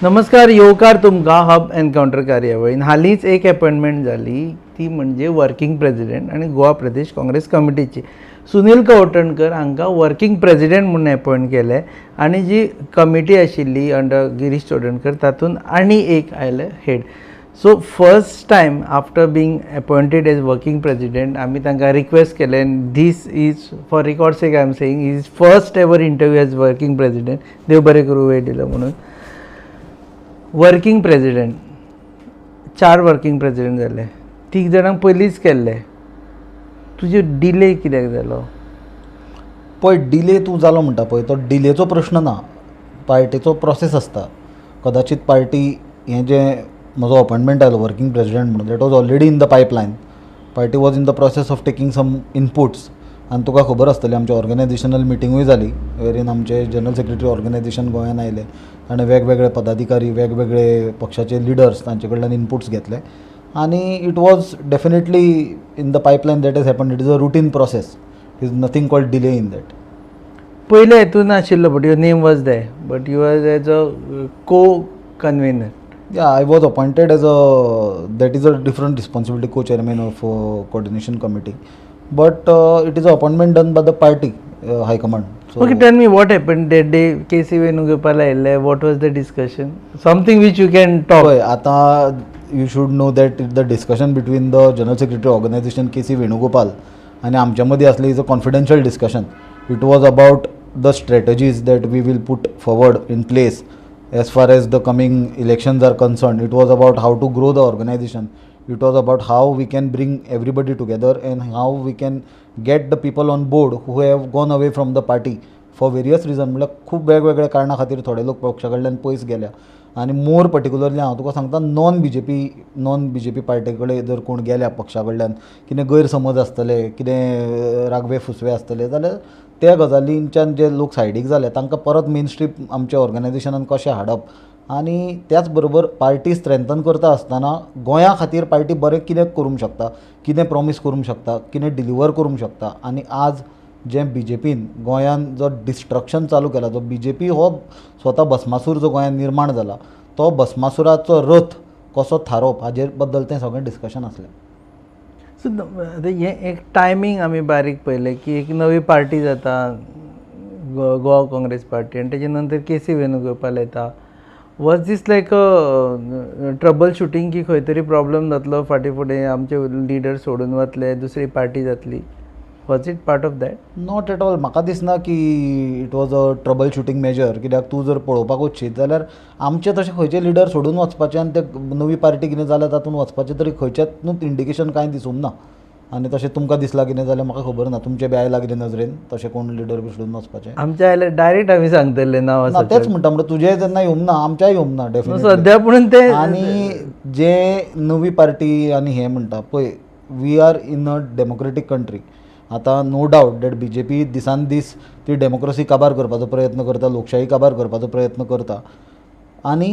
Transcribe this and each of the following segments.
नमस्कार, येवकार तुमकां हब एनकावंटर कार्यावळीन. हालींच एक अपॉयंटमेंट जाली, ती म्हणजे वर्किंग प्रेजिडेंट आनी गोवा प्रदेश काँग्रेस कमिटीची. सुनील कवठणकर हांकां वर्किंग प्रेजिडेंट म्हणून अपॉयंट केले आनी जी कमिटी आशिल्ली अंडर गिरीश चोडणकर, तातूंत आनी एक आयले head. So first time after being appointed as working president, आमी तांकां रिक्वेस्ट केलें. This is for record sake I am saying, is first ever interview as working president. देव बरें करूं वेळ दिलो म्हणून. वर्किंग प्रेजिडेंट, चार वर्किंग प्रेजिडेंट जाले, तीग जाणांक पयलींच केल्ले. तुजे डिले कित्याक जालो? पळय, डिले तूं जालो म्हणटा पळय, तो डिलेचो प्रश्न ना, पार्टेचो प्रोसेस आसता. कदाचीत पार्टी हें जें म्हजो अपॉयंटमेंट आयलो वर्किंग प्रेजिडेंट म्हणून, that was already in the pipeline. Party was in the process of taking some inputs. आनी तुका खबर आसतली, आमचे ऑर्गनायझेशनल मिटिंगूय जाली, वेरीन आमचे जनरल सेक्रेटरी ऑर्गनायझेशन गोंयान आयले आनी वेगवेगळे पदाधिकारी, वेगवेगळे पक्षाचे लिडर्स, तांचे कडल्यान इनपुट्स घेतले आनी it was definitely in the pipeline that is happen. It is a routine process, it is nothing called delay in that. पयले हितून आशिल्लो, but your name was there, but you was as a co convener. Yeah, I was appointed as a, that is a different responsibility, co-chairman of coordination committee. But it is an appointment done by the party high command. So Okay, tell me what happened that day. K C Venugopal आयिल्ले, what was the discussion? Something which you can talk. पळय, आतां you should know that the discussion between the general secretary organization K C Venugopal आनी आमच्या मदीं आसली is a confidential discussion. It was about the strategies that we will put forward in place as far as the coming elections are concerned. It was about how to grow the organization. It was about how we can bring everybody together and how we can get the people on board who have gone away from the party for various reason. म्हणल्यार खूब वेगवेगळ्या कारणां खातीर थोडे लोक पक्षा कडल्यान पयस गेल्या आनी मोर पर्टिक्युलरली हांव तुका सांगता, नॉन बीजेपी पार्टी कडेन जर कोण गेल्या पक्षा कडल्यान, कितें गैरसमज आसतले, कितें रागवे फुसवे आसतले जाल्यार त्या गजालींच्यान जे लोक सायडीक जाले तांकां परत मेन स्ट्रीम आमच्या ऑर्गनायझेशनान कशें हाडप आनी त्याच बरोबर पार्टी स्ट्रेंथन करता आसतना गोंया खातीर पार्टी बरें कितें करूंक शकता, कितें प्रॉमीस करूंक शकता, कितें डिलिव्हर करूंक शकता. आनी आज जें बीजेपीन गोंयान जो डिस्ट्रक्शन चालू केला, जो बीजेपी हो स्वता भस्मासूर जो गोंयान निर्माण जाला, तो भस्मासुराचो रथ कसो थारोवप हाजेर बद्दल तें सगळें डिस्कशन आसलें. सो आतां हें एक टायमींग आमी बारीक पळयलें की एक नवी पार्टी जाता, गोवा काँग्रेस पार्टी, आनी तेजे नंतर के सी वेणुगोपाल येता. Was this like a trouble shooting की खंय तरी प्रॉब्लम जातलो फाटीं फुडें, आमचे लिडर सोडून वतले, दुसरी पार्टी जातली? Was it part of that? Not at all. म्हाका दिसना की it was a trouble shooting measure, कित्याक तूं जर पळोवपाक वचशीत जाल्यार आमचे तशे खंयचे लिडर सोडून वचपाचे आनी ते नवी पार्टी कितें जाल्या तातूंत वचपाचें तरी खंयच्याच इंडिकेशन कांय दिसूंक ना. आनी तशें तुमकां दिसलां कितें जाल्यार म्हाका खबर ना, तुमचें बी आयलां कितें नजरेन तशें कोण लिडर बी सोडून वचपाचें? आमच्या आयल्यार डायरेक्ट आमी सांगतले नांव. ना, तेच म्हणटा, म्हणटा तुजें जेन्ना येवंक ना, आमच्याय येवंक ना डेफिनेटली. सद्या पूण ते आनी जे नवी पार्टी आनी हें म्हणटा पळय, we are in a democratic country. आतां no doubt that BJP दिसान दीस ती डेमोक्रेसी काबार करपाचो प्रयत्न करता, लोकशाही काबार करपाचो प्रयत्न करता आनी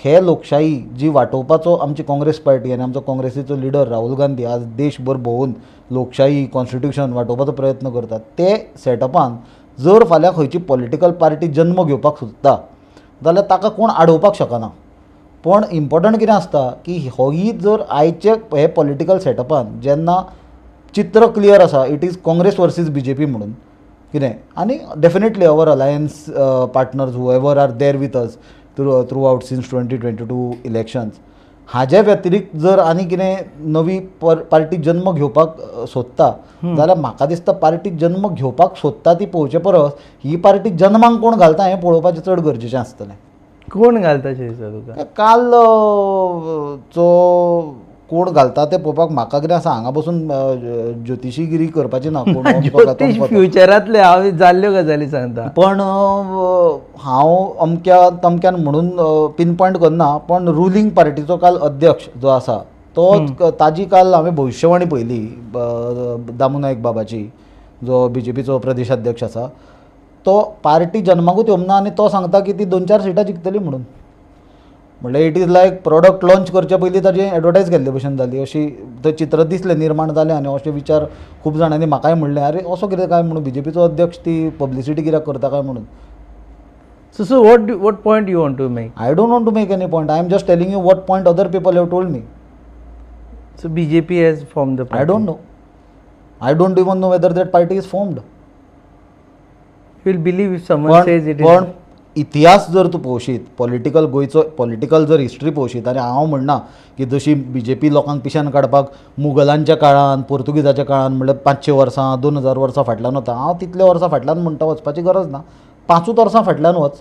हे लोकशाही जी वाटोवपाचो आमची काँग्रेस पार्टी आनी आमचो काँग्रेसीचो लिडर राहुल गांधी आज देशभर भोंवून लोकशाही, कॉन्स्टिट्युशन वाटोवपाचो प्रयत्न करता, ते सेटअपान जर फाल्यां खंयची पॉलिटिकल पार्टी जन्म घेवपाक सोदता जाल्यार ताका कोण आडोवपाक शकना. पण इम्पॉर्टंट कितें आसता की होयी जर आयचे हे पॉलिटिकल सेटअपान जेन्ना चित्र क्लियर आसा, it is Congress versus BJP म्हणून कितें, आनी definitely our alliance partners, whoever are there with us throughout since 2022 elections, हाजे व्यतिरिक्त जर आनी कितें नवी पार्टी जन्म घेवपाक सोदता जाल्यार म्हाका दिसता पार्टी जन्म घेवपाक सोदता ती पळोवचे परस ही पार्टी जन्माक कोण घालता हें पळोवपाचें चड गरजेचें आसतलें. कोण घालता शें दिसता तुका? काल चो कोण घालता तें पळोवपाक म्हाका कितें आसा, हांगा बसून ज्योतिशीगिरी करपाची ना, कोण अमको काय ज्योतिश तमको. फ्युचरांतले, हांव जाल्ल्यो गजाली सांगता. पण हांव अमक्या तमक्यान म्हणून पिन पॉयंट करना, पण रुलींग पार्टीचो काल अध्यक्ष जो आसा तो, ताजी काल हांवें भविश्यवाणी पळयली, दामू नायक बाबाची, जो बीजेपीचो प्रदेशाध्यक्ष आसा. तो पार्टी जन्माकूच येवंक ना आनी तो सांगता की ती दोन चार सिटां जिखतली म्हणून. म्हणल्यार it is like product launch करचे पयलीं ताजी एडवर्टायज केल्ले भशेन जाली, अशी तें चित्र दिसलें, निर्माण जालें. आनी अशे विचार खूब जाणांनी म्हाकाय म्हणलें, आरे, असो कितें काय म्हणून, बीजेपीचो अध्यक्ष ती पब्लिसिटी कित्याक करता काय म्हणून. So so what point you want to make? I don't want to make any point. I am just telling you what point other people have told me. So BJP has formed the party. I don't know. I don't even know whether that party is formed. You will believe if someone says it is. पण इतिहास जर तूं पळोवशीत, political गोंयचो political जर history पळोवशीत, आनी हांव म्हणना की जशी बी जे पी लोकांक पिश्यान काडपाक मुगलांच्या काळान, पोर्तुगीजाच्या काळान, म्हणल्यार 500 वर्सां 2000 वर्सां फाटल्यान वता, हांव तितल्या वर्सां फाटल्यान म्हणटा वचपाची गरज ना, 5 वर्सां फाटल्यान वच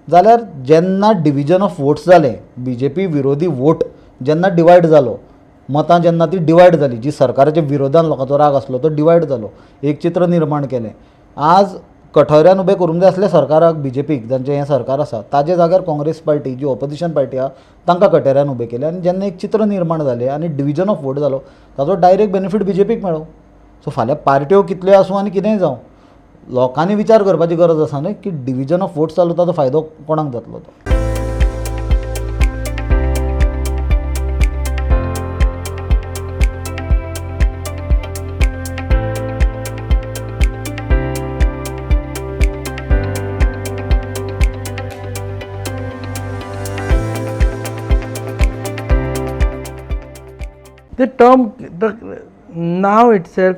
जाल्यार जेन्ना डिविजन ऑफ वोट्स जालें, बी जे पी विरोधी वोट जेन्ना डिवायड जालो, मतां जेन्ना ती डिवायड जाली, जी सरकाराच्या विरोधान लोकांचो राग आसलो तो डिवायड जालो, एक चित्र निर्माण केलें. आज कठऱ्यान उबें करूंक जाय आसलें सरकाराक, बी जे पीक जांचें हें सरकार आसा ताजे जाग्यार काँग्रेस पार्टी जी ऑपोजिशन पार्टी आसा तांकां कटेऱ्यान उबें केलें आनी जेन्ना एक चित्र निर्माण जालें आनी डिविजन ऑफ वोट जालो ताजो डायरेक्ट बेनिफीट बी जे पीक मेळ्ळो. सो फाल्यां पार्ट्यो कितल्यो आसूं आनी कितेंय जावं, लोकांनी विचार करपाची गरज आसा न्हय की डिविजन ऑफ वोट्स जालो ताजो फायदो कोणाक जातलो तो. The term, the now itself,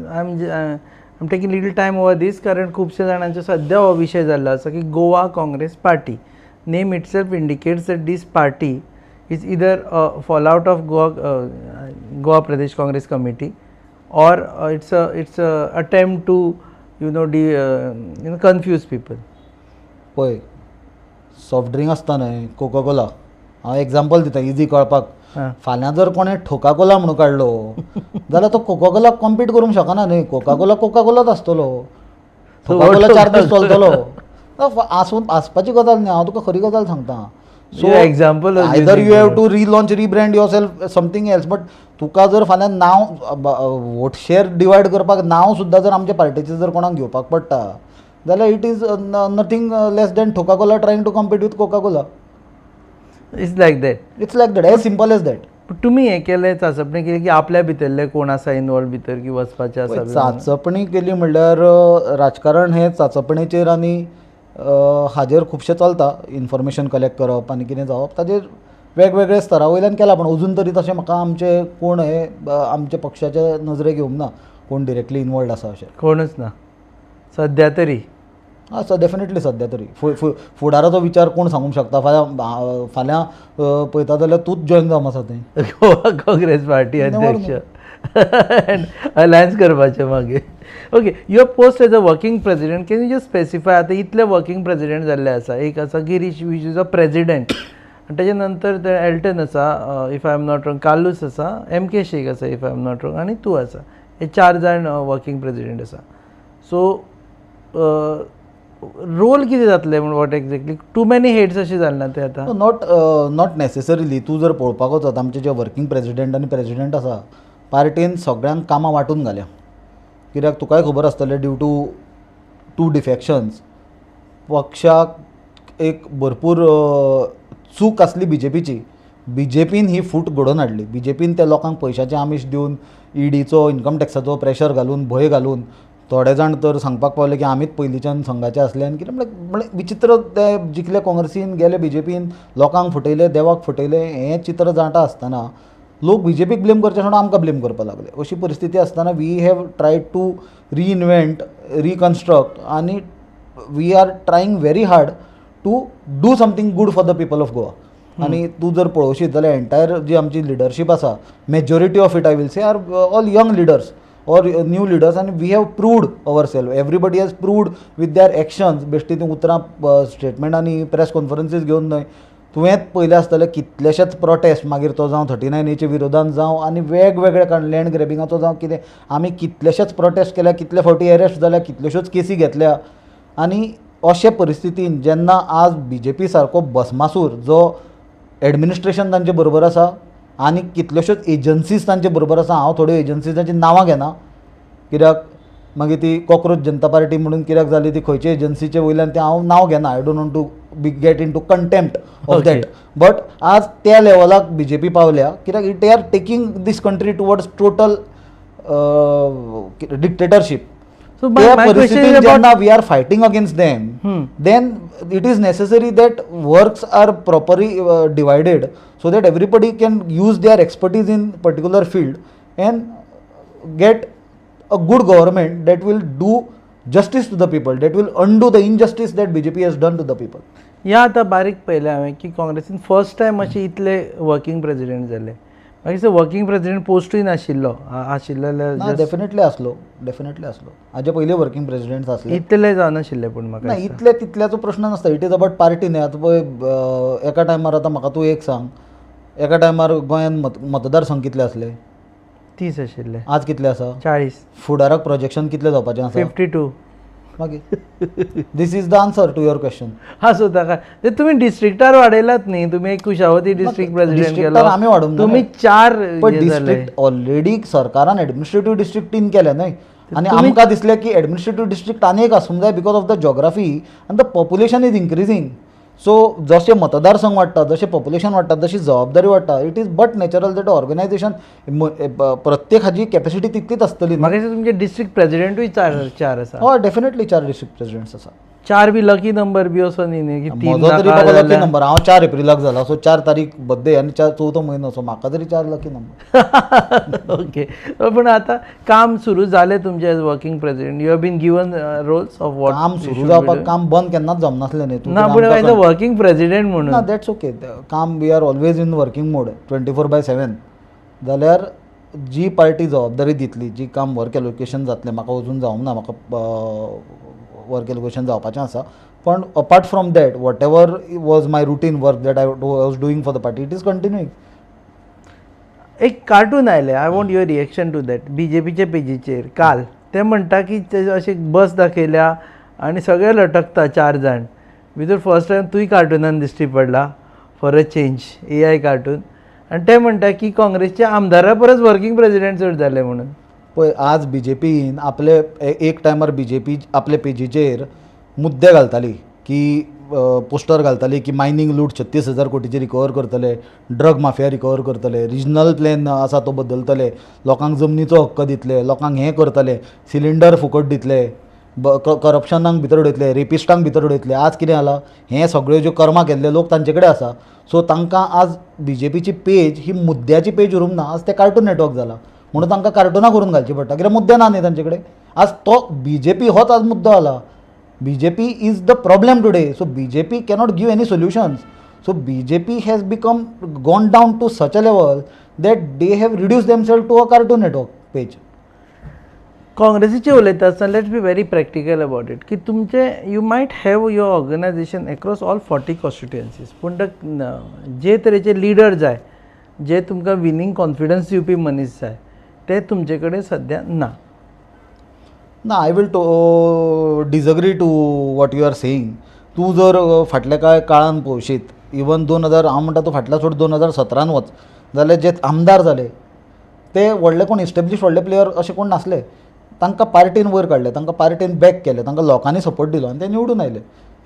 I'm taking little time over this कारण खुबशे जाणांचो सद्या हो विशय जाल्लो आसा की Goa Congress party name itself indicates that this party is either fall out of Goa Pradesh Congress Committee or it's a attempt to you know confuse people. पळय सॉफ्ट ड्रिंक आसता न्हय, कोका कोला, हांव एग्जाम्पल दिता easy कळपाक. फाल्यां जर कोणें ठोका कोला म्हणून काडलो जाल्यार तो कोका कोलाक कॉम्पीट करूंक शकना न्हय. कोका कोला कोका कोलाच आसतलो, ठोका कोला 4 दीस चलतलो. आसून आसपाची गजाल न्हय, हांव तुका खरी गजाल सांगता. So example either you have to relaunch, rebrand yourself something else, but तुका जर फाल्यां नांव वोट शेअर डिवायड करपाक नांव सुद्दां जर आमच्या पार्टीचें जर कोणाक घेवपाक पडटा जाल्यार it is nothing less than Thoka Cola trying to compete with Coca Cola. It's like that. It's like that, as simple as that. तुमी हें केलें, चाचपणी केली की आपल्या भितरले कोण आसा इनवॉल्व भितर की वचपाचें आसा? चाचपणी केली म्हणल्यार राजकारण हें चाचपणेचेर आनी हाजेर खुबशें चलता, इन्फॉर्मेशन कलेक्ट करप आनी कितें जावप ताजेर वेगवेगळे स्तरा वयल्यान केलां, पूण अजून तरी तशें म्हाका आमचे कोण हे आमच्या पक्षाच्या नजरेक येवंक ना कोण डिरेक्टली इनवॉल्ड आसा अशें कोणूच ना सद्या तरी. आं डेफिनेटली सद्या तरी फुडाराचो विचार कोण सांगूंक शकता. फाल्यां फाल्यां पळयता जाल्यार तूंच जॉयन जावं आसा थंय गोवा काँग्रेस पार्टी अध्यक्ष अलायन्स करपाचें मागीर. Okay, your post as a working president, can you just specify? आतां इतले वर्किंग प्रेजिडेंट जाल्ले आसा, एक आसा Girish which is a president, आनी तेजे नंतर एल्टन आसा if I am not wrong, Carlos आसा, एम के शेख आसा if I am not wrong, आनी तूं आसा. हे 4 जाण वर्किंग प्रेजिडेंट आसा. सो रोल कितें जातलें म्हण what exactly? Too many heads अशें जालें ना तें आतां? Not not necessarily. तूं जर पळोवपाक वचत आमचे जे वर्किंग प्रेजिडेंट आनी प्रेजिडेंट आसा पार्टीन सगळ्यांक कामां वांटून घाल्या. कित्याक तुकाय खबर आसतलें ड्यू टू 2 डिफॅक्शन्स पक्षाक एक भरपूर चूक आसली बी जे पीची. बी जे पीन ही फूट घडोवन हाडली. बी जे पीन त्या लोकांक पयशाचें आमीश दिवन, ईडीचो, इन्कम टॅक्साचो प्रेशर घालून, भंय घालून थोडे जाण तर सांगपाक पावले की आमीच पयलींच्यान संघाचे आसले आनी कितें म्हणल्यार विचित्र ते जिखले काँग्रेसीन, गेले बी जे पीन, लोकांक फटयले, देवाक फटयले. हें चित्र जाणटा आसतना लोक बी जे पीक ब्लेम करचे सोडून आमकां ब्लेम करपाक लागले. अशी परिस्थिती आसतना we have tried to reinvent, reconstruct आनी we are trying very hard to do something good for the people of Goa. आनी तूं जर पळोवशीत जाल्यार एंटायर जी आमची लिडरशीप आसा, majority of it I will say are all young leaders or new leaders, and we have proved ourselves. Everybody has proved with their actions. बेश्टी ती उतरां स्टेटमेंट आनी प्रेस कॉन्फरन्सीस घेवन न्हय, तुवें पळयलें आसतलें कितलेशेच प्रोटेस्ट, मागीर तो जावं 39Aच्या विरोधान जावं आनी वेगवेगळे कारण लँड ग्रॅबिंगाचो जावं कितें, आमी कितलेशेच प्रोटेस्ट केल्या, कितले फावटी एरेस्ट जाल्या, कितल्योश्योच केसी घेतल्या. आनी अशे परिस्थितीन जेन्ना आज बी जे पी सारको भस्मासूर जो एडमिनिस्ट्रेशन तांचे बरोबर आसा आनी कितल्योश्योच एजन्सीज तांचे बरोबर आसा, हांव थोड्यो एजन्सीजांची नांवां घेना कित्याक मागीर ती कॉक्रोच जनता पार्टी म्हणून कित्याक जाली ती खंयचे एजन्सीचे वयल्यान तें हांव नांव घेना. I don't want to be get into contempt of that. But आज त्या लेवलाक बी जे पी पावल्या कित्याक it are taking this country towards total dictatorship. So त्या परिस्थितीन जेन्ना we are fighting against them, then it is necessary that works are properly divided so that everybody can use their expertise in particular field and get a good government that will do justice to the people, that will undo the injustice that BJP has done to the people. ह्या आतां बारीक पळयलें हांवें की काँग्रेसीन first time अशे इतले working president जाले. मागीर वर्किंग प्रेजिडेंट पोस्टूय नाशिल्लो, आशिल्लो ना, डेफिनेटली आसलो, डेफिनेटली आसलो. हाजे पयलीं वर्किंग प्रेजिडेंट्स आसले, इतले जावनाशिल्ले. पूण म्हाका ना, इतले तितल्याचो प्रश्न नासता. It is about party न्ही. आतां पळय एका टायमार, आतां म्हाका तूं एक सांग, एका टायमार गोंयांत मतदारसंघ कितले आसले? 30 आशिल्ले. आज कितले आसा? 40. फुडाराक प्रोजेक्शन कितले जावपाचें आसा? 52. मागीर this is the answer to your question. हा, सो ताका ते तुमी डिस्ट्रिक्टार वाडयलात न्ही, तुमी एक कुशावती डिस्ट्रिक्ट प्रेजिडेंट केलो, आमी वाडोवंक तुमी 4 पण डिस्ट्रिक्ट ऑलरेडी सरकारान एडमिनिस्ट्रेटीव डिस्ट्रिक्ट 3 केले न्हय, आनी आमकां दिसलें की एडमिनिस्ट्रेटीव डिस्ट्रिक्ट आनी एक आसूंक जाय because of the geography आनी the population is increasing. So जशें मतदारसंघ वाडटा, जशें पॉप्युलेशन वाडटा, तशी जबाबदारी वाडटा. It is but natural that organisation प्रत्येक हाजी कॅपेसिटी तितलीच आसतली. म्हाका दिसता तुमचे डिस्ट्रिक्ट प्रेजिडेंटूय 4 आसा. हय, डेफिनेटली 4 डिस्ट्रिक्ट प्रेजिडेंट्स आसा. 4 बी लकी नंबर बी असो न्ही न्ही की 3 म्हजो तरी बाबा लकी नंबर. हांव 4 एप्रिलाक जाला, सो 4 तारीख बर्थडे आनी 4 म्हयनो, सो म्हाका तरी 4 लकी नंबर. ओके, पूण आतां काम सुरू जालें तुमचें as working president, you have been given roles of what? काम सुरू जावपाक, काम बंद केन्नाच जमनासलें न्ही. ना, पूण एज अ वर्किंग प्रेजिडेंट म्हणून ना, that's okay. काम we are always in working mode 24/7. जाल्यार जी पार्टी जबाबदारी दितली, जी काम वर्क एलोकेशन जातलें, म्हाका अजून जावंक ना, म्हाका वर्क एलोकेशन जावपाचें आसा, पण apart from that whatever was my routine work that I was doing for the party, it is continuing. एक कार्टून आयलें, I want your reaction to that. B J पीच्या पेजीचेर काल ते म्हणटा की अशी बस दाखयल्या आनी सगळे लटकता 4 जाण भितर. फर्स्ट टायम तूंय कार्टुनान दिश्टी पडला for a change, AI cartoon. आनी ते म्हणटा की काँग्रेसच्या आमदारा परस वर्किंग प्रेजिडेंट चड जाले म्हणून. पळय, आज बी जे पीन आपले एक टायमार बी जे पी आपले पेजीचेर मुद्दे घालताली की पोस्टर घालताली की मायनींग लूट 36,000 कोटीची रिकवर करतले, ड्रग माफिया रिकवर करतले, रिजनल प्लॅन आसा तो बदलतले, लोकांक जमनीचो हक्क दितले, लोकांक हें करतले, सिलिंडर फुकट दितले, करप्शनाक भितर उडयतले, रेपिस्टांक भितर उडयतले. आज कितें जालां, हें सगळ्यो ज्यो कर्मां केल्ले लोक तांचे कडेन आसा. सो तांकां आज बी जे पीची पेज ही मुद्द्याची पेज उरूंक ना, आज तें कार्टून नेटवर्क जाला म्हणून तांकां कार्टुनां करून घालची पडटा, कित्याक मुद्दे ना न्ही तांचे कडेन. आज तो बी जे पी होच आज मुद्दो जाला. B J P is the problem today. So B J P cannot give any solutions. So B J P has become gone down to such a level that they have reduce themselves to a cartoon network page. काँग्रेसीचे उलयता आसतना let's be very practical about it की तुमचे you might have your organisation across all 40 constituencies, पूण जे तरेचे leader जाय, जे तुमकां winning confidence दिवपी मनीस जाय, ते तुमचे कडेन सद्या ना. ना, I will disagree to what you are saying. तूं जर फाटल्या कांय काळान पळोवशीत, इवन 2000, हांव म्हणटा तूं फाटल्या सोड 2017 वच जाल्यार जे आमदार जाले ते व्हडले कोण इस्टेब्लीश व्हडले प्लेयर अशे कोण नासले. तांकां पार्टीन वयर काडले, तांकां पार्टीन बॅक केले, तांकां लोकांनी सपोर्ट दिलो आनी ते निवडून आयले.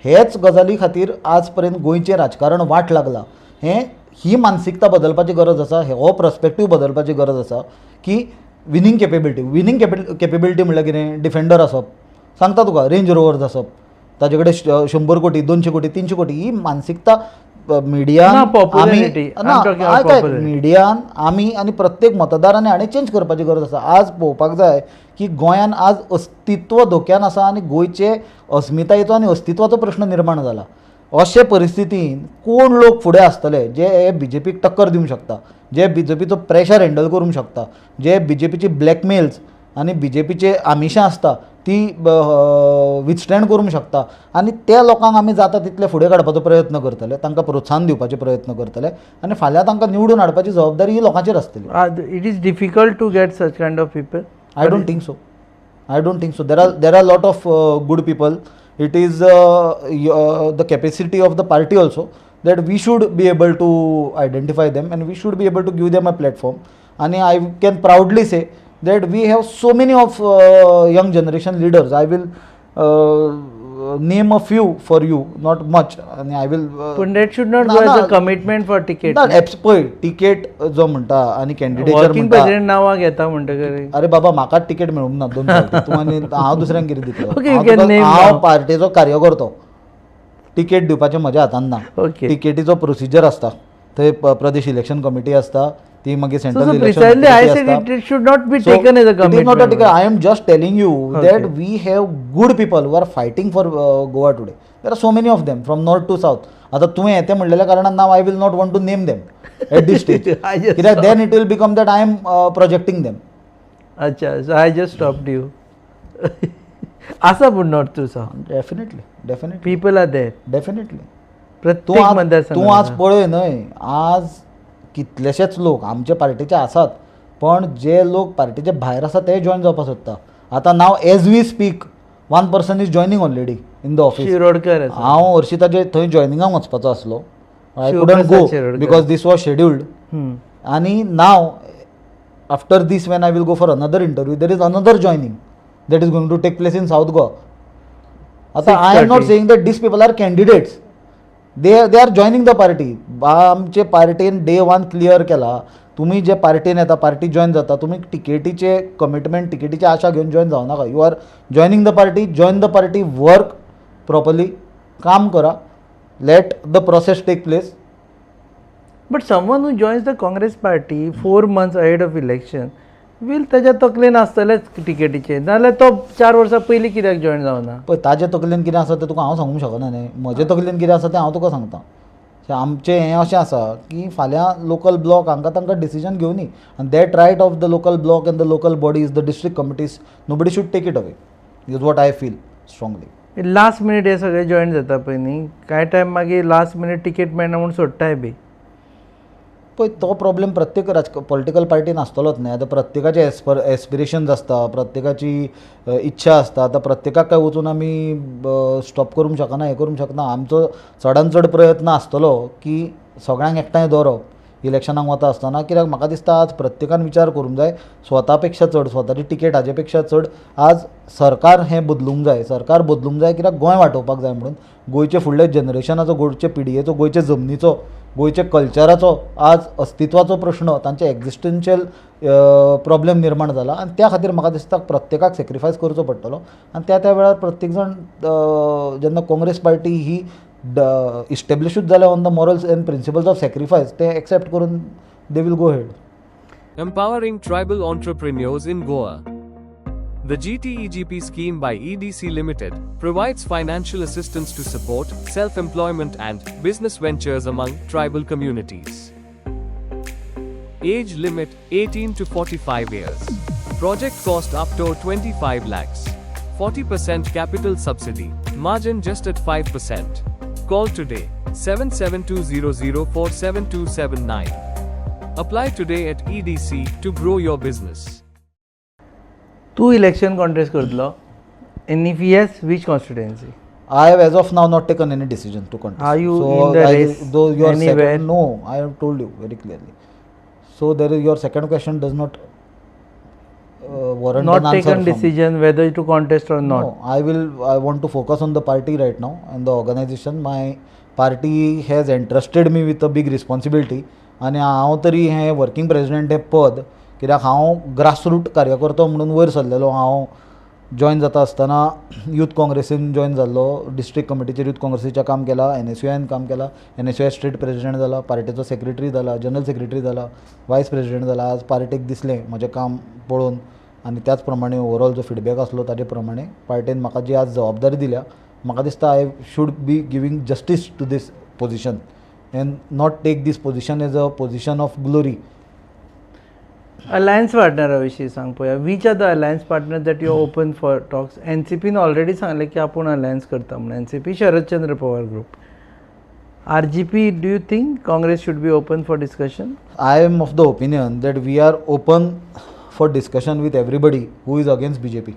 हेच गजाली खातीर आज पर्यंत गोंयचें राजकारण वाट लागलां. हें ही मानसिकता बदलपाची गरज आसा, हो पर्सपेक्टीव बदलपाची गरज आसा की विनींग केपेबिलिटी, विनींग केपेबिलिटी म्हणल्यार कितें? डिफेंडर आसप, सांगता तुका, रेंज रोवर्स आसप, ताजे कडेन 100 कोटी, 200 कोटी, 300 कोटी, ही मानसिकता मिडियान आमी, मिडियान आमी आनी प्रत्येक मतदारांनी हाणें चेंज करपाची गरज आसा. आज पळोवपाक जाय की गोंयान आज अस्तित्व धोक्यान आसा आनी गोंयचे अस्मितायेचो आनी अस्तित्वाचो प्रश्न निर्माण जाला. अशे परिस्थितीन कोण लोक फुडें आसतले जे हे बी जे पीक टक्कर दिवंक शकता, जे बी जे पीचो प्रेशर हँडल करूंक शकता, जे बी जे पीची ब्लॅकमेल्स आनी बी जे पीचे आमिशां आसता ती विथस्टँड करूंक शकता, आनी त्या लोकांक आमी जाता तितले फुडें काडपाचो प्रयत्न करतले, तांकां प्रोत्साहन दिवपाचे प्रयत्न करतले आनी फाल्यां तांकां निवडून हाडपाची जबाबदारी ही लोकांचेर आसतली. It is difficult to get such kind of people. I don't think so. I don't think so. There are lot of good people. It is the capacity of the party also that we should be able to identify them and we should be able to give them a platform. And I can proudly say that we have so many of young generation leaders. I will name a few for you, not much. आनी I will पूण that should not go as a commitment for ticket. ना, पळय, ticket जो म्हणटा आनी कॅन्डिडेचर working president नांवां घेता म्हणटकीर. अरे बाबा, म्हाका टिकेट मेळूंक ना दोन फावटी, तूं आनी हांव दुसऱ्यांक कितें दितलो? Okay, you can name हांव now. पार्टेचो कार्यकर्तो, टिकेट दिवपाचें म्हज्या हातान ना. टिकेटीचो प्रोसिजर आसता, थंय प्रदेश इलेक्शन कमिटी आसता, ती मागीर So, central so election precisely I said it should not be taken as a It is not a commitment. Ticket. I am just telling you that we have good people who are fighting for Goa today. There are so many of them from north to south. आता तुवें येते म्हणलेल्या कारणान now I will not want to name them at this stage. I just कित्याक then it will become that I am projecting them. अच्छा, so I just stopped you. आसा पूण north to south. Definitely, definitely. People are there. Definitely. तूं प्रत्येक आज मतदारसंघात. तूं आज पळय न्हय, आज कितलेशेच लोक आमचे पार्टीचे आसात, पण जे लोक पार्टीचे भायर आसा ते जॉयन जावपाक सोदता. आतां now as we speak, one person is joining already in the office. Shirodkar आसा. हांव हरशीं ताजे थंय जॉयनिंगाक वचपाचो आसलो, I couldn't Shivprasad go Shirodkar. Because this was scheduled. आनी now after this, when I will go for another interview, there is another joining that is going to take place in South Goa. आतां I am not 6:30. Saying that these people are candidates, they are joining the party. आमचे पार्टीन day one clear केला, तुमी जे पार्टीन येता, party join जाता, तुमी टिकेटीचे commitment, टिकेटीची आशा घेवन join जावं नाका. You are joining the party, join the party, work properly, काम करा, let the process take place. But someone who joins the Congress party 4 months ahead of election will ताज्या तकलेन आसतलेच टिकेटीचे, नाजाल्यार तो 4 वर्सां पयलीं कित्याक जॉयन जावना? पळय, ताजे तकलेन कितें आसा तें तुका हांव सांगूंक शकना न्ही. म्हजे तकलेन कितें आसा तें हांव तुका सांगता. आमचें हें अशें आसा की फाल्यां लोकल ब्लॉक हांकां तांकां डिसिजन घेवनी आनी that right of the local block and the local bodies, the district committees, nobody should take it away, is what I feel strongly. Last minute हे सगळे जॉयन जाता पळय न्ही, कांय टायम मागीर लास्ट मिनीट टिकेट मेळना म्हूण सोडटाय बी. पळय, तो प्रॉब्लेम प्रत्येक राज पॉलिटिकल पार्टीन आसतलोच न्ही. आतां प्रत्येकाचे एस्पिरेशन्स आसता, प्रत्येकाची इच्छा आसता. आतां प्रत्येकाक काय वचून आमी स्टॉप करूंक शकना, हें करूंक शकना. आमचो चडान चड प्रयत्न आसतलो की सगळ्यांक एकठांय दवरप इलेक्शनाक वता आसतना, कित्याक म्हाका दिसता आज प्रत्येकान विचार करूंक जाय, स्वता पेक्षा चड, स्वताची टिकेट हाजे पेक्षा चड आज सरकार हें बदलूंक जाय, सरकार बदलूंक जाय, कित्याक गोंय वाटोवपाक जाय म्हणून गोंयचे फुडले जनरेशनाचो, गोंयचे पिळगेचो, गोंयचे जमनीचो, गोंयच्या कल्चराचो आज अस्तित्वाचो प्रश्न, तांचे एक्जिस्टन्शियल प्रॉब्लेम निर्माण जाला. आनी त्या खातीर म्हाका दिसता प्रत्येकाक सेक्रिफायस करचो पडटलो. आनी त्या त्या वेळार प्रत्येक जाण जेन्ना काँग्रेस पार्टी ही इस्टेब्लिशूच जाल्या on the morals and principles of sacrifice, ते एक्सेप्ट करून they will go ahead. Empowering tribal entrepreneurs in Goa. The GTEGP scheme by EDC Limited provides financial assistance to support self employment and business ventures among tribal communities. Age limit 18 to 45 years. Project cost up to 25 lakhs. 40% capital subsidy, margin just at 5%. Call today 77200 47279. Apply today at EDC to grow your business. तूं election contest करतलो, and if yes, which constituency? I have as of now not taken any decision to contest. Are you in the race Though your anywhere? Second, no, I have told you very clearly. So there is your second question does not warrant not an answer taken from decision whether to contest or not. No, I will. I want to focus on the party right now and the organization. My party has entrusted me with a big responsibility. आनी हांव तरी हें working president हें पद, कित्याक हांव grassroot कार्यकर्तो म्हणून वयर सरलेलो. हांव जॉयन जाता आसतना यूथ काँग्रेसीन जॉयन जाल्लो, डिस्ट्रिक्ट कमिटीचेर यूथ काँग्रेसीचें काम केलां, एनएसयूआयन काम केलां, एनएसयूआय स्टेट प्रेसिडेंट जाला, पार्टेचो सेक्रेटरी जाला, जनरल सेक्रेटरी जाला, वायस प्रेसिडेंट जाला. आज पार्टेक दिसलें म्हजें काम पळोवन आनी त्याच प्रमाणे ओवरऑल जो फिडबॅक आसलो ताजे प्रमाणे पार्टेन म्हाका जी आज जबाबदारी दिल्या, म्हाका दिसता I should be giving justice to this position and not take this position as a position of glory. Alliance पार्टनरा विशीं सांग पळोवया. Which are the alliance partner that you open for talks? एनसीपीन already सांगलें की आपूण अलायन्स करता म्हणून, NCP, Sharadchandra Pawar group, RGP. Do you think Congress should be open for discussion? I am of the opinion that we are open for discussion with everybody who is against BJP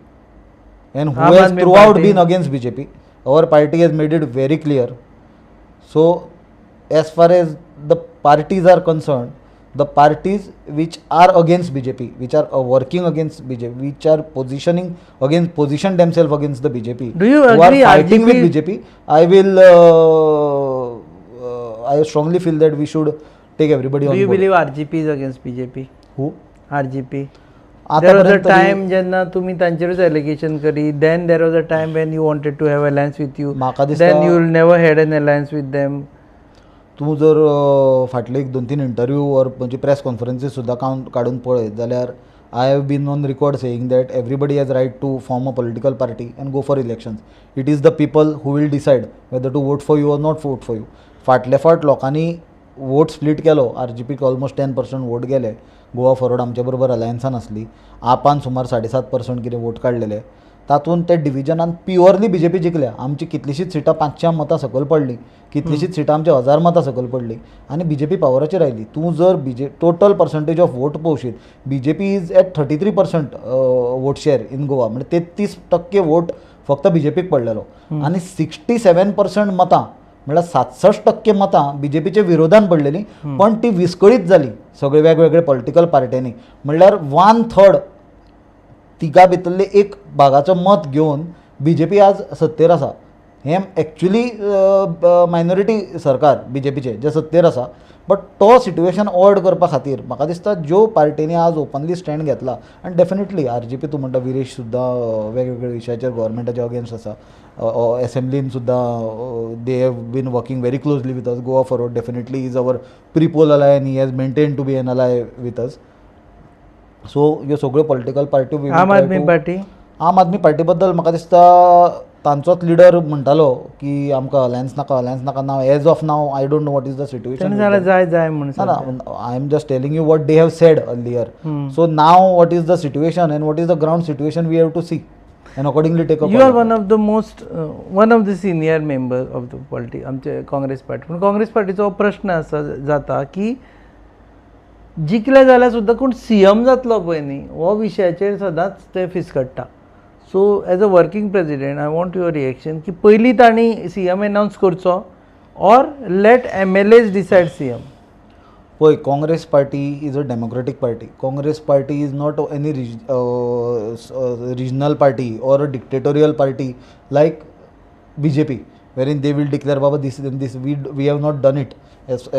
and who Aam has Aadmi throughout Party. Been against BJP. Our party has made it very clear. So, as far as the parties are concerned, The parties which are against BJP, which are working against BJP, which are positioning against, position themselves against the BJP. Do you who agree are fighting with RGP? BJP? I will. I strongly feel that we should take everybody do on you board. Believe RGP is against BJP? Who? RGP. There was a आतापर्यंत तरी- time जेन्ना तुमी तांचेरूच allegation करी, then there was a time when you wanted to have alliance with you, म्हाका दिसता- then you never had an alliance with them. तूं जर फाटले एक दोन तीन इंटरव्यू ऑर म्हणजे प्रेस कॉन्फरन्सीस सुद्दां काडून पळयत जाल्यार I have been on record saying that everybody has right to form a political party and go for elections. It is the people who will decide whether to vote for you or not vote for you. फाटले फावट लोकांनी vote split केलो, R G पीक almost 10% vote गेले, Goa forward आमच्या बरोबर अलायन्सान आसली, आपान सुमार 7.5% कितें वोट काडलेले, तातूंत ते डिविजनान प्युअरली बी जे पी जिखल्या. आमची कितलीशींच सिटां 500 मतां सकयल पडलीं, कितलीशींच सिटां आमची 1000 मतां सकयल पडलीं आनी बी जे पी पावराचेर आयली. तूं जर B J total percentage of vote पळोवशीत, BJP is at 33% vote share in Goa, म्हणजे 33% वोट फक्त बी जे पीक पडलेलो आनी 67% मतां म्हळ्यार 67% मतां बी जे पीच्या विरोधान पडलेलीं, पण ती विस्कळीत जाली सगळे वेगवेगळे पॉलिटिकल पार्ट्यांनी. म्हणल्यार 1/3 तिगा भितरले एक भागाचो मत घेवन बी जे पी आज सत्तेर आसा. हें एक्चुली मायनॉरिटी सरकार बी जे पीचें जें सत्तेर आसा, बट तो सिट्युएशन अवॉयड करपा खातीर म्हाका दिसता ज्यो पार्टींनी आज ओपनली स्टँड घेतला आनी डेफिनेटली आर जी पी तूं म्हणटा विरेश सुद्दां वेगवेगळ्या विशयाचेर गव्हर्मेंटाच्या अगेन्स्ट आसा, एसेंब्लीन सुद्दां they have been working very closely with us. Goa Forward definitely is our pre-poll ally and he has maintain to be an ally with us. So ह्यो सगळ्यो political पार्ट्यो आम आदमी पार्टी, आम आदमी पार्टी बद्दल म्हाका दिसता तांचोच लिडर म्हणटालो की आमकां अलायन्स नाका, अलायन्स नाका. Now as of now I don't know what is the situation. ताणें जाल्यार जाय जाय म्हणून ना, I am just telling you what they have said earlier. So now what is the situation and what is the ground situation we have to see and accordingly take a You are one of the most one of the senior member of the polity आमचे Congress party. पूण काँग्रेस पार्टीचो हो प्रश्न आसा जाता की जिखले जाल्यार सुद्दां कोण सी एम जातलो पळय न्ही, हो विशयाचेर सदांच ते फिसकट्टा. So as a working president I want your reaction की पयलीं तांणी सी एम एनावन्स करचो or let MLAs decide CM? पळय, Congress party is a democratic party. Congress party is not any regional party or a dictatorial party like BJP, wherein they will declare Baba this and this. We have not done it as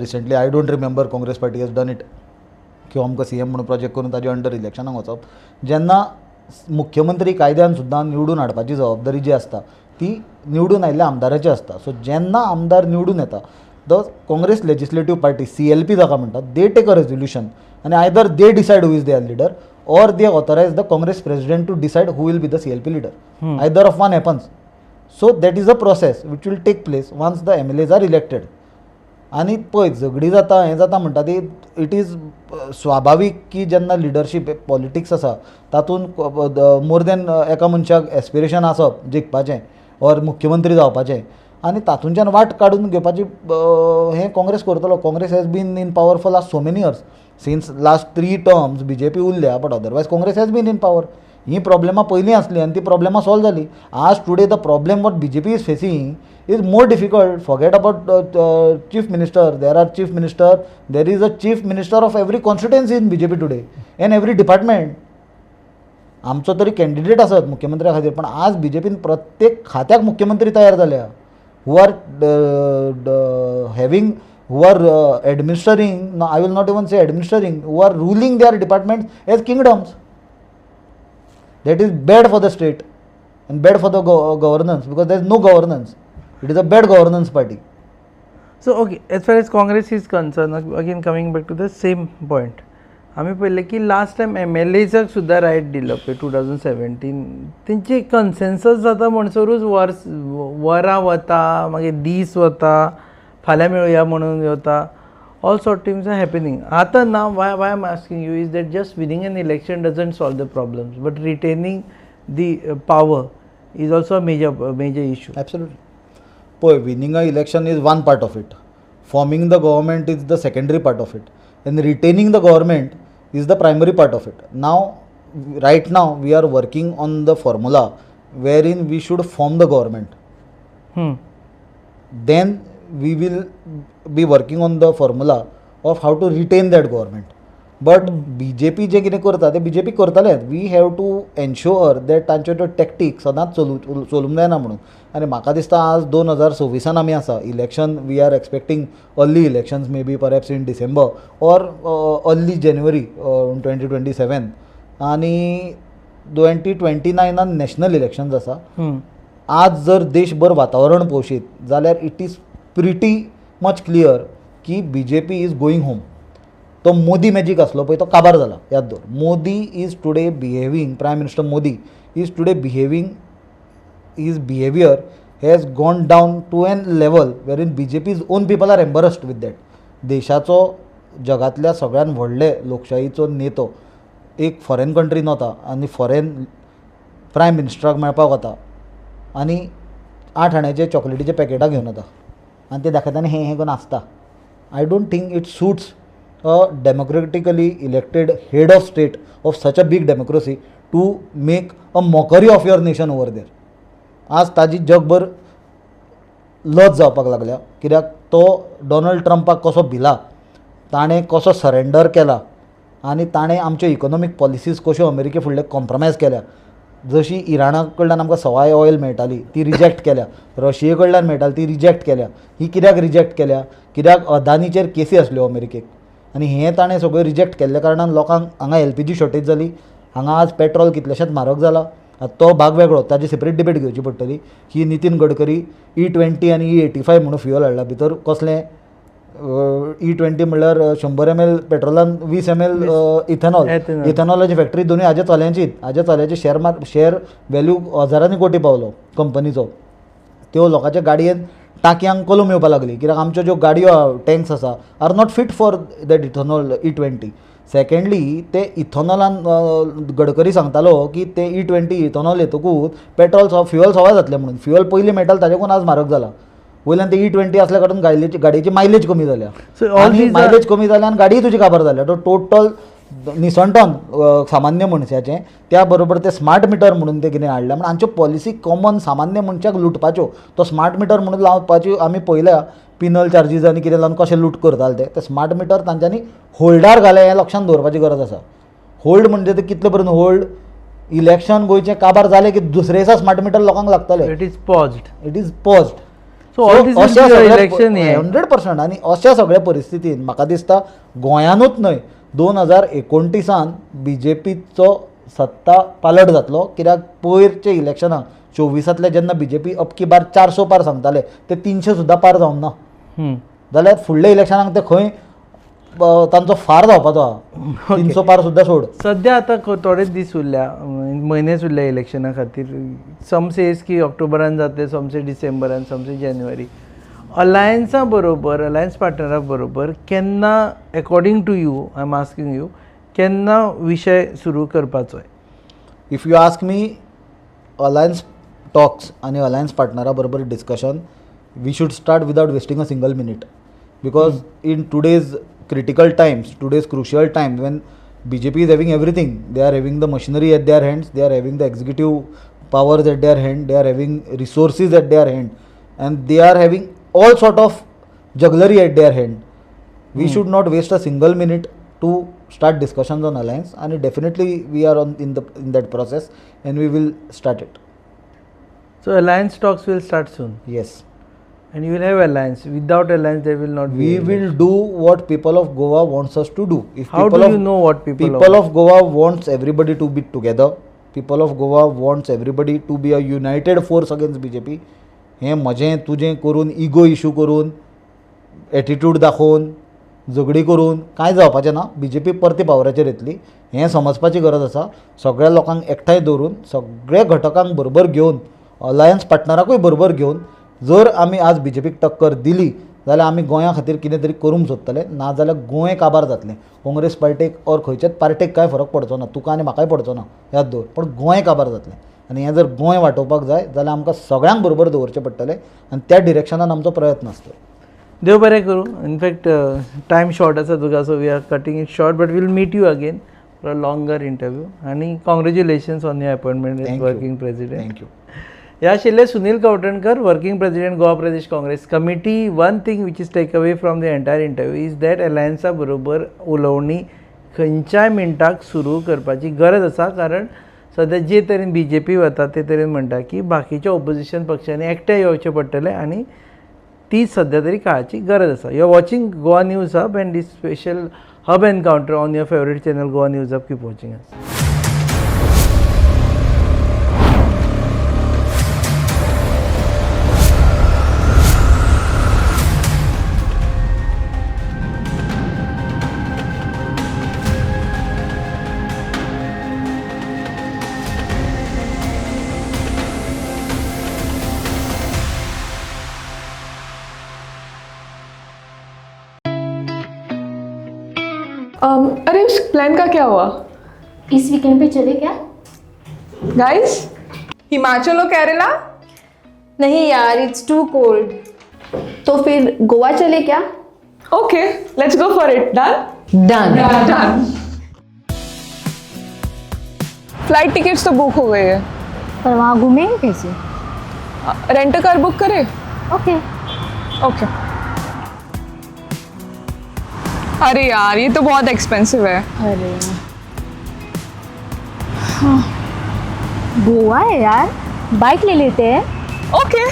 recently. I don't remember Congress party has done it किंवा आमकां C M म्हणून project करून ताजे under इलेक्शनाक वचप. जेन्ना मुख्यमंत्री कायद्यान सुद्दां निवडून हाडपाची जबाबदारी जी आसता ती निवडून आयिल्ल्या आमदाराची आसता. सो जेन्ना आमदार निवडून येता, the Congress Legislative Party, CLP जाका म्हणटात, they take a resolution आनी either they decide who is their leader or they authorise the Congress president to decide who will be the CLP leader. Either of one happens. So that is a process which will take place once the MLAs are elected. आनी पळय झगडी जाता हें जाता म्हणटा ती it is स्वाभावीक की जेन्ना लिडरशीप पॉलिटिक्स आसा तातूंत मोर देन एका मनशाक एस्पिरेशन आसप जिखपाचें ऑर मुख्यमंत्री जावपाचें आनी तातूंच्यान वाट काडून घेवपाची हें काँग्रेस करतलो. Congress has been in power for last so many years, since last 3 terms BJP उरल्या, but otherwise Congress has been in power. ही प्रॉब्लेमां पयलीं आसलीं आनी ती प्रॉब्लेमां सॉल्व जालीं. आज today the problem what BJP is facing is more difficult. Forget about chief minister, there are chief minister, there is a chief minister of every constituency in BJP today and every department. आमचो तरी candidate आसत मुख्यमंत्र्या खातीर, पण आज B J पीन प्रत्येक खात्याक मुख्यमंत्री तयार जाल्या, who are having, who are administering, I will not even say administering, who are ruling their department as kingdoms. That is bad for the state and bad for the governance, because there is no governance. It is a bad governance party. So okay, as far as Congress is concern, again coming back to the same point, आमी पळयलें की last time M L एजाक सुद्दां right दिलो पळय 2017, तेंचे consensus जाता म्हणसरूच वर्स वरां वता, मागीर दीस वता, फाल्यां मेळुया म्हणून वता, all sort things are happening. आतां ना, why I am asking you is that just winning an election doesn't solve the problems, but retaining the power is also a major major issue. Absolutely. पळय, winning a election is one part of it, forming the government is the secondary part of it, and retaining the government is the primary part of it. Now, right now we are working on the formula wherein we should form the government. Then we will be working on the formula of how to retain that government. But BJP जें कितें करता तें BJP करतलें. We have to ensure that तांच्यो त्यो टॅक्टीक सदांच चलूंक जायना म्हणून. आनी म्हाका दिसता आज 2026 आमी आसा. Election we are expecting early elections, maybe perhaps in December or early January 2027. आनी 2029 नॅशनल इलेक्शन्स आसा. आज जर देशभर वातावरण पळोवशीत जाल्यार it is pretty much clear की BJP is going home. तो मोदी मॅजीक आसलो पळय तो काबार जाला, याद दवर. Modi is today behaving, prime minister Modi is today behaving, his behaviour has gone down to an level wherein BJP's own people are embarrassed with that. देशाचो जगांतल्या सगळ्यात व्हडले लोकशाहीचो नेतो एक फॉरेन कंट्रीन वता आनी फॉरेन प्रायम मिनिस्टराक मेळपाक वता आनी 8 आण्याचे चॉकलेटीचे पॅकेटां घेवन वता आनी ते दाखयता आनी हें हें करून आसता. I don't think it suits a democratically elected head of state of such a big democracy to make a mockery of your nation over there. आज ताजी जगभर लज जावपाक लागल्या, कित्याक तो डोनाल्ड ट्रंपाक कसो भिला, ताणें कसो सरेंडर केला आनी ताणें आमच्यो इकॉनॉमीक पॉलिसीज कश्यो अमेरिके फुडले कॉम्प्रोमायज केल्या. जशी इराणा कडल्यान आमकां सवाय ऑयल मेळटाली ती रिजेक्ट केल्या, रशिये कडल्यान मेळटाली ती रिजेक्ट केल्या. ही कित्याक रिजेक्ट केल्या? कित्याक अदानीचेर केसी आसल्यो अमेरिकेक आनी हें ताणें सगळें रिजेक्ट केल्ल्या कारणान लोकांक हांगा एलपीजी शॉर्टेज जाली. हांगा आज पेट्रोल कितलेशेंच म्हारग जाला. आतां तो भाग वेगळो, ताजी सेपरेट डिबेट घेवची पडटली की नितीन गडकरी E20 आनी E85 म्हणून फ्युअल हाडला. भितर कसलें E20 म्हणल्यार 100 ml पेट्रोलान 20 ml ethanol. इथेनॉलाची फॅक्टरी दोनूय हाज्या चल्यांचीच. हाज्या चल्याची शेअर व्हॅल्यू हजारांनी कोटी पावलो कंपनीचो. त्यो लोकांच्या गाडयेन टाकयांक कलम येवपाक लागली, कित्याक आमच्यो ज्यो गाडयो टँक्स आसा are not fit for that ethanol E20. Secondly ते इथेनॉलान गडकरी सांगतालो की ते E20 ethanol येतकूच पेट्रोल फ्युअल सवाय जातलें म्हणून. फ्युअल पयलीं मेळटालें ताजेकून आज म्हारग जाला. वयल्यान ते E20 असल्या कारणान गाडयेची मायलेज कमी जाल्या, आनी मायलेज कमी जाल्या आनी गाडीय तुजी काबार जाल्या. तो टोटल निसणटन सामान्य मनशाचें. त्या बरोबर ते स्मार्ट मिटर म्हणून ते कितें हाडल्या म्हण आमच्यो पॉलिसी कॉमन सामान्य मनशाक लुटपाच्यो. तो स्मार्ट मिटर म्हणून लावपाच्यो आमी पळयल्या, पिनल चार्जीस आनी कितें लावन कशें लूट करताले ते. स्मार्ट मिटर तांच्यांनी होल्डार घालें हें लक्षांत दवरपाची गरज आसा. होल्ड म्हणजे ते कितले पर्यंत होल्ड, इलेक्शन गोंयचें काबार जालें की दुसरे दिसा स्मार्ट मिटर लोकांक लागतलें. It is paused. It is paused. So all this will be election 100%. आनी अशा सगळ्या परिस्थितीन म्हाका दिसता गोंयानूच न्हय 2029 बीजेपीचो सत्ता पालट जातलो. कित्याक पयरचे इलेक्शनाक 24 जेन्ना बीजेपी अबकी बार 400 पार सांगताले ते 300 सुद्दां पार जावंक ना. जाल्यार फुडल्या इलेक्शनाक ते खंय तांचो फार जावपाचो आहा. 300 पार सुद्दां सोड. सद्या आतां थोडेच दीस उरल्या, म्हयनेच उरल्या इलेक्शना खातीर. सम सेज की ऑक्टोबरान जातले, सम से डिसेंबरान, सम से जानेवारी. अलायन्सा बरोबर, अलायन्स पार्टनरा बरोबर केन्ना, according to you I am asking you, केन्ना विशय सुरू करपाचो? If you ask me, alliance talks आनी अलायन्स पार्टनरा बरोबर discussion we should start without wasting a single minute, because in today's critical times, today's crucial times, when BJP is having everything, they are having the machinery at their hands, they are having the executive powers at their hand, they are having resources at their hand, and they are having all sort of jugglery at their hand. We should not waste a single minute to start discussions on alliance, and definitely we are on in that process, and we will start it. So alliance talks will start soon. Yes. And you will have alliance. Without alliance, there will not be. We will do what people of Goa wants us to do. If how do you know what people of Goa wants everybody to be together. People of Goa wants everybody to be a united force against BJP. हें म्हजें तुजें करून ego issue करून attitude दाखोवन झगडी करून कांय जावपाचें ना. बीजेपी परती पावराचेर येतली हें समजपाची गरज आसा. सगळ्या लोकांक एकठांय दवरून सगळ्या घटकांक बरोबर घेवन अलायन्स पार्टनराकूय बरोबर घेवन जर आमी आज बीजेपीक टक्कर दिली जाल्यार आमी गोंया खातीर कितें तरी करूंक सोदतले, ना जाल्यार गोंय काबार जातलें. काँग्रेस पार्टेक ऑर खंयच्याच पार्टेक कांय फरक पडचो ना, तुका आनी म्हाकाय पडचो ना, याद दवर. पण गोंय काबार जातलें आनी हें जर गोंय वाटोवपाक जाय जाल्यार आमकां सगळ्यांक बरोबर दवरचें पडटलें आनी त्या डिरेक्शनान आमचो प्रयत्न आसतलो. देव बरें करूं. इनफॅक्ट टायम शॉर्ट आसा तुका, so we are cutting it short, but we'll meet you again for a longer interview. आनी congratulations on your appointment as working president. Thank you. ह्या आशिल्ले Sunil Kavthankar, working president Goa Pradesh Congress Committee. One thing which is take away from the entire interview is that अलायन्सा बरोबर उलोवणी खंयच्याय मिनटाक सुरू करपाची गरज आसा, कारण सद्या जे तरेन बीजेपी वता ते तरेन म्हणटा की बाकीच्या ओपोजिशन पक्षांनी एकठांय येवचें पडटलें आनी ती सद्या तरी काळाची गरज आसा. You are watching Goa News Hub and this special hub encounter on your favourite channel Goa News Hub. Keep watching us. अरे उस प्लान का क्या हुआ? इस वीकेंड पे चले क्या? गाइस, हिमाचल और केरला? नहीं यार, it's to cold. तो फिर गोवा चले क्या? Okay, let's go for it. Done. Done. Done. Flight tickets तो बुक हो गई है। पर वहाँ घूमेंगे कैसे? रेंट कार बुक करे? ओके। ओके। अरे यार, ये तो बहुत एक्सपेंसिव है। अरे हाँ, गोवा है यार, बाइक ले लेते हैं। ओके।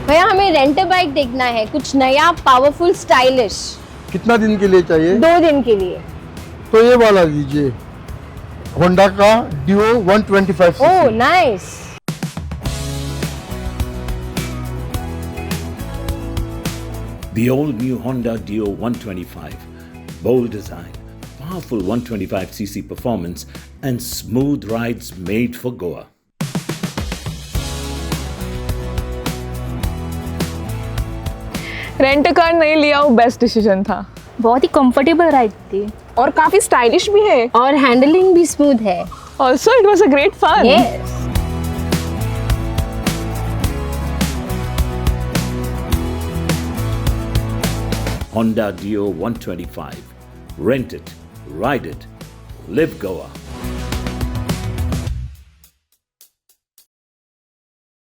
भैया, हमें रेंट बाइक देखना है, कुछ नया, पावरफुल, स्टाइलिश। कितना दिन के लिए चाहिए? 2 दिन के लिए। तो ये वाला लीजिए, होंडा का डिओ 125। ओह nice. The all-new Honda Dio 125. Bold design, powerful 125cc performance and smooth rides made for Goa. Rent car नहीं लिया, वो बेस्ट डिसीजन था। बहुत ही कंफर्टेबल राइड थी। और काफी स्टाइलिश भी है। और हैंडलिंग भी स्मूथ है। Also it was a great fun. Yes. Honda Dio 125. Rent it, ride it, live Goa.